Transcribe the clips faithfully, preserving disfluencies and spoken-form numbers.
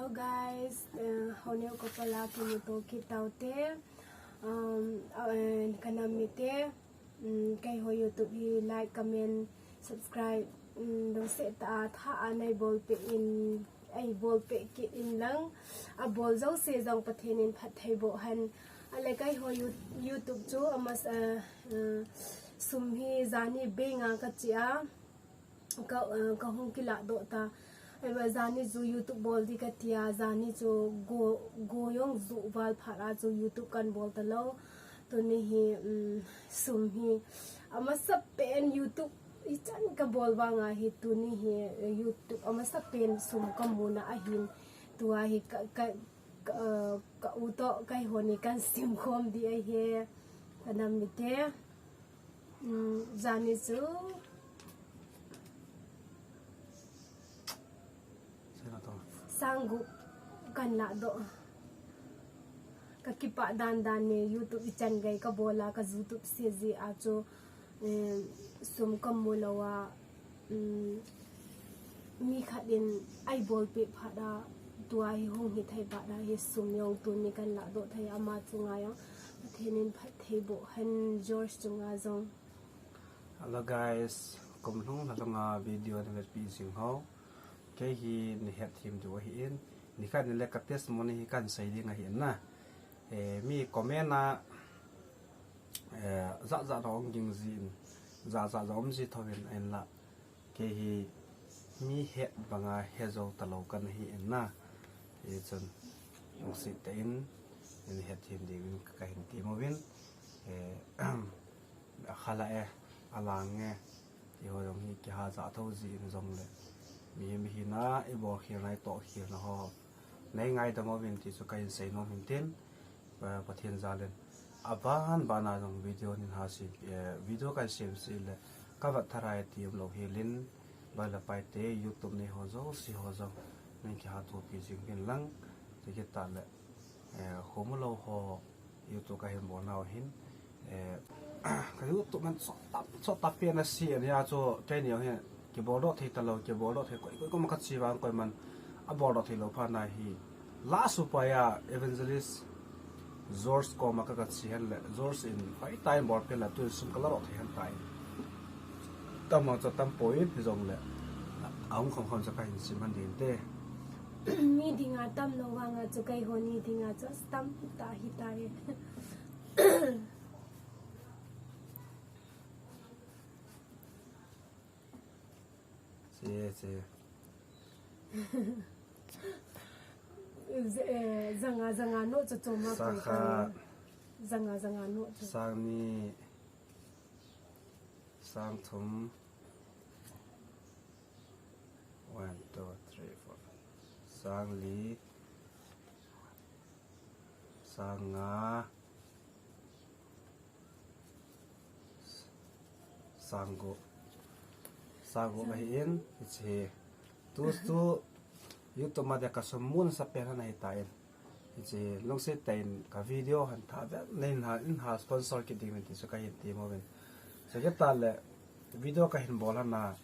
Hello guys, uh, honeu kapala kimuto kit taute, um, uh, kanam mite, um, keiho YouTube hi like, comment, subscribe, um, dong se ta tha a nei bol pe in, ei bol pe kit in lang, a bol jouse jong Pathen in phatthei boh hen, a le keiho You-, YouTube chu a mas, uh, uh, sum hi jani beng a ka chi a, ka, eh, ka hung kilah doh ta. Ahivang jani chu YouTube bol di ka tia, jani chu go, go jong ju val phat a chu YouTube kan bol ta lou. Tuni hi, um, sum hi. Amasapen YouTube ichan ka bol vang a hi tuni hi, eh, YouTube amasapen sum ka mu na ahin. Tua hi ka, ka, ka, eh, ka u toh keiho ni kan sim khom di ahi. Kanam mite. Um, jani chu. Sena to. Sang gup kan lah doh. Ka kipah dan dan e, YouTube ichan gei ka bol a, ka YouTube se ji a chu, um, sum ka mu lou a, um, mi khat in ei bol pe phat a, tua hi hung hi thei phat a hi sum jong tuni kan lah doh thei ama chunga jong Pathen in phatthei boh hen George chunga jong. Hello guys, kum lhung lha lhung a video na vetpi jing ho. Kei hi nei het them diu ahi in, nikhat ni le ka testimony hi kan sei ding ahi in na. Eh, mi comment a, eh, jat jat a hung ging ji in, jat jat a um ji tho in ahin la. Kei hi mi het banga he jou ta lou kan hi in na. Hichun, lungset tah in, nei het them diuvin ka hin ti uvin. Eh, a khala e, a lang e, ti ho jong hi kiha ja tho ji in jong le. Mi, mi hina, i bol khel na, i toh khel na ho. Nei ngaidam uvin ti chu ka hin sei nom in tin. Pa-, Pathen jal in. Aban ban a jong video nei ha si, eh, video kan sem si le, ka vat tharai ti um lou hel in, loi le pai te, YouTube nei ho jouse ho jong, nei kiha thopi jing uvin lang, ti kit tah le, eh, khomu lou ho, YouTube ka hin bol nau hin, eh, ka YouTube man sot tah, sot tah pen a si a nia chu, kei ni hin, kibol doh thei ta lou, kibol doh thei koi, koi, koi ma ka chi vang koi man, a bol doh thei lou pha na hi, la supai a evangelist George koma ka, ka chi hen le, George in hoi tah in bol pen la tu sum ka la doh thei hen tai. Tam a chu tam poi in hi jong le, a hung khom khom chu ka hin sim han ding te. Mi dinga tam lou vang a chu keiho ni dinga chu tam tah hi tai. Che, che. Z-, eh, janga, janga no chu choma. Sakhat. Janga, janga no chu. Sang ni. Sang thum. One, two, three, four. Sang li. Sang nga. Sang gup. Sang gup ahi in, hiche. Tu, tu, YouTube ma dia ka sum mun sa pen han ahi ta in. Hiche, lungset tah in ka video han tha ve, nei in ha, in ha sponsor kit ding uvin ti chu ka hin ti mo uvin. Chu kit tah le, video ka hin bol han a,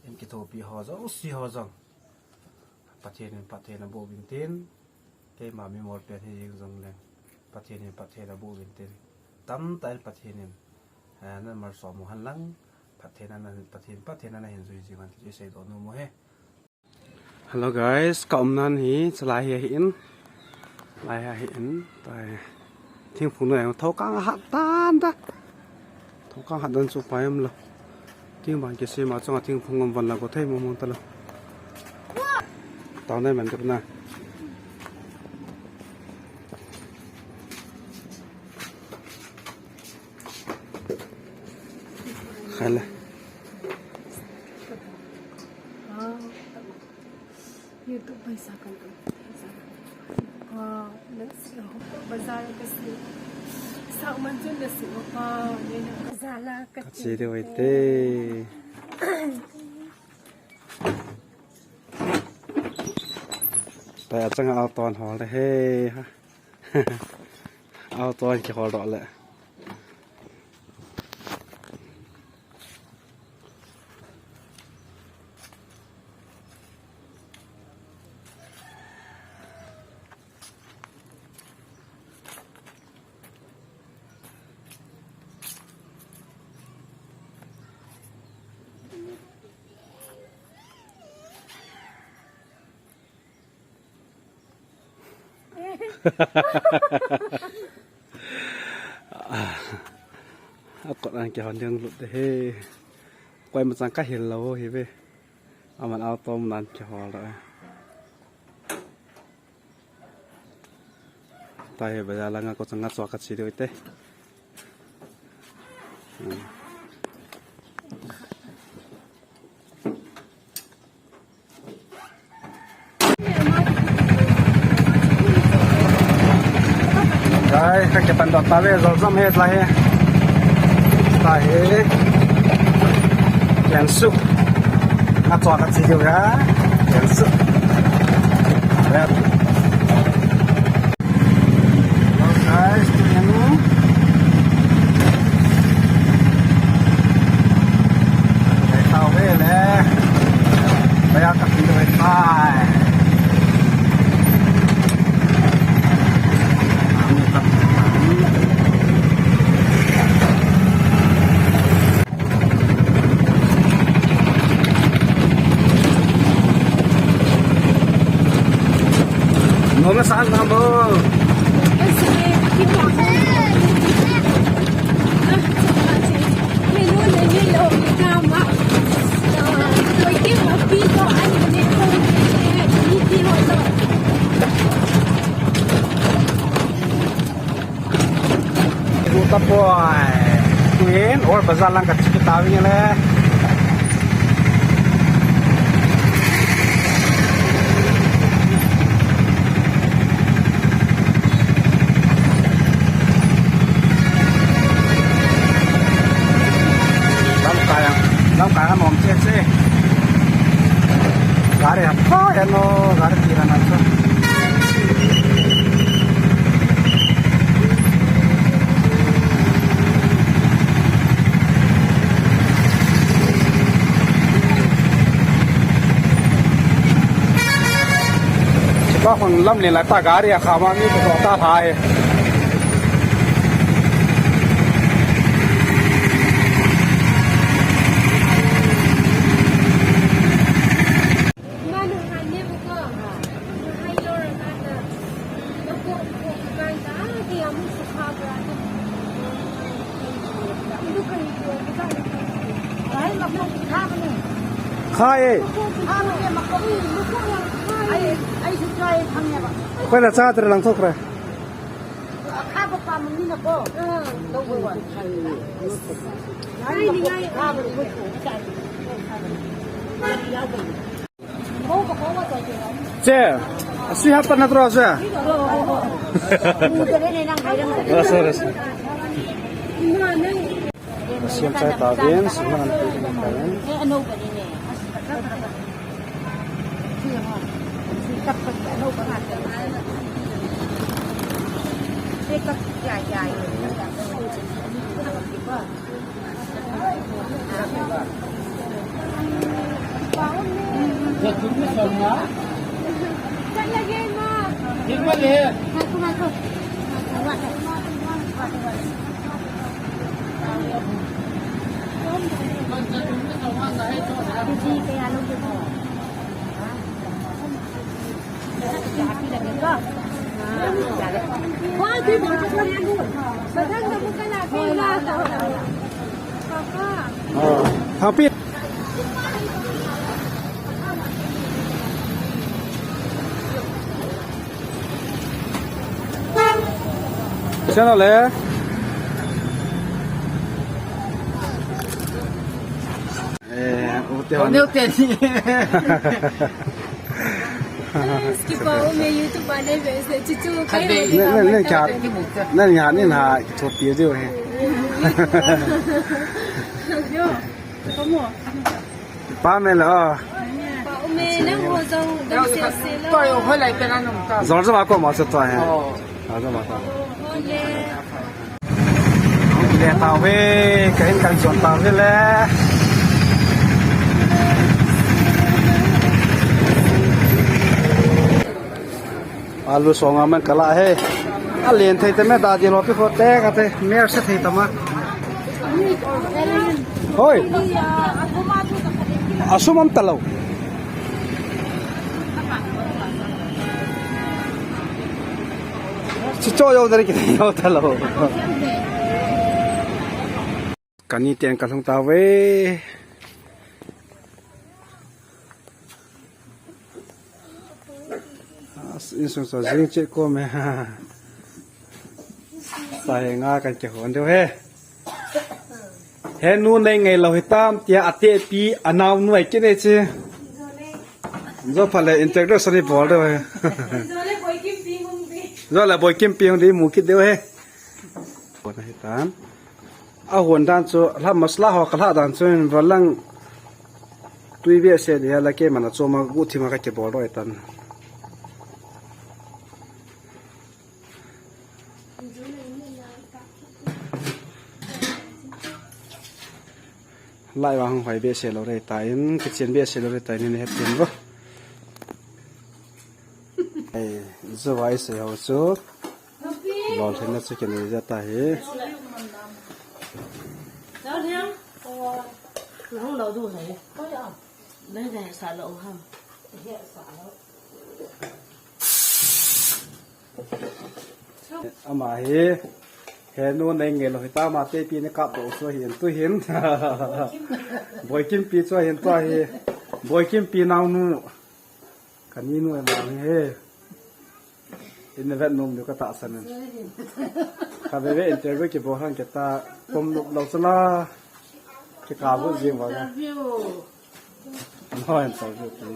in kithopi ho jong, si ho jong. Pathen in phatthei na boh uvin tin, keima mi mol pen hi jing jong leng. Pathen in phatthei na boh uvin tin. Tamtah in Pathen in, eh, na malsom u hen lang, phatthei na, na, Pathen, phatthei na na hin jui jing hen ti sei doh nom u ahi. Hello guys, ka um nan hi, chalai hi ahi in. Lai hi ahi in, tai. Thingphung noi, thokang hat tan ta. Thokang hat dan chu pai um lou. Thingphung kisem a chunga thingphung um van la ko thei mo mo ta lou. Tao nai man ka na. Khala. YouTube paisa kan am. Wow, let's go. Bazar ka si. Sa man chun na si pa. Bazar la ka. Ka chi de wai te. Tai a chang a ton hol de he ha. Auto an kihol doh le. Akot an kihon ding lut de he. Koima chang kahil lou hi ve. Aman auto nan kihol da. Tahi bazar langa ko changa chua kache diu te. Hmm. Guys, kakipan doh tave, Zorzam hi lai hi. Tahi. Kian suk. Nga chua kache diu ya. Kian suk. Red. Hello guys, tuin. Bai tao ve le. Bai a ka pi ve tai. Nome saan na mo. Ru tapoi. Tuin, Old Bazar lang kache kit tauvin le. Lamkai a, lamkai a nom cheh cheh. Gari apha, ano, gari tira na chu. Chapa khun lam len lai ta gari a khama mi ko ta hai. Khai e. Khoi na cha tre lang thok re. Che, sui hap na tro se. Rasa, rasa. Siam chai tauvin, sui hap na tro se. Happy. Channel le. Eh, ute hon. Ute ni. Skip a um e YouTube a nei ve se, chuchu kai. Nei, nei, nei, kya? Nei, nei, nei, na, chopi diu he. Yo, como? Pa me lo. Pa um e, nang ho jong dam se se lo. Tua yo, hoi lai pe na nung ta. Zor zor ko ma se tua he. Oh. Zor zor ko. Hoi le. Le tauve, ka in kan jon tauve le. Alu song a man kala he. Alen thei te me da di lo pi kho te ka te mer se thei ta ma. Hoi. Asum am ta lo. Chu cho yo dari kiti yo ta lo. Kani ten ka lhung ta ve. Insung so jing che ko me. Sa he nga kan ke hon deu he. He nu nei ngei lo hitam tia ate pi anau nu ai kine che. Zo pha le introduction ni bol deu he. Zo le boi kim pi hung di mu kit deu he. Bon hitan. A hon dan chu, la masala ho ka la dan chu in valang tui ve se dia la ke mana choma gu thima ka ke bol roi tan. Lai vang hoi be se lo re ta in, kitchen be se lo re ta in, he tin bo. Ei, zo vai se ho chu. Lolhinna chu kinei ja ta hi. Nang lo du hai. Nang dai sa lo ham. Ama hi, he nu nei ngei lo hitam ate pi ni kap do chu hin tu hin. Boikim pi chu hin tu hi. Boikim pi nau nu. Kani nu e mang he. In vet nom diu ka tahsan in. Ka ve ve interview kibol hang kita kom nup lo chu la. Kika bu jing va. Interview. No interview ki.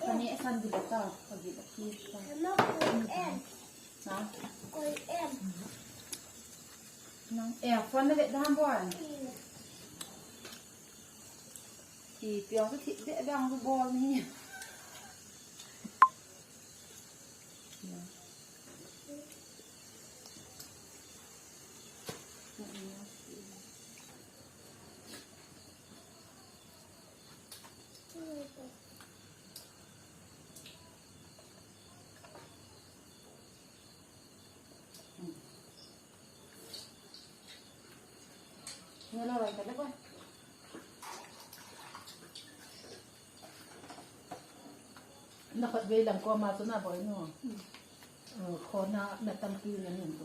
Kani e san dile ta, ka dile ki ta. Na? Nang e phone na ve dan bo an. Ki piang su thi ve dan su bol ni. Na khut vei lang ko ma chu na boi nu. Khona na tampi na hin tu.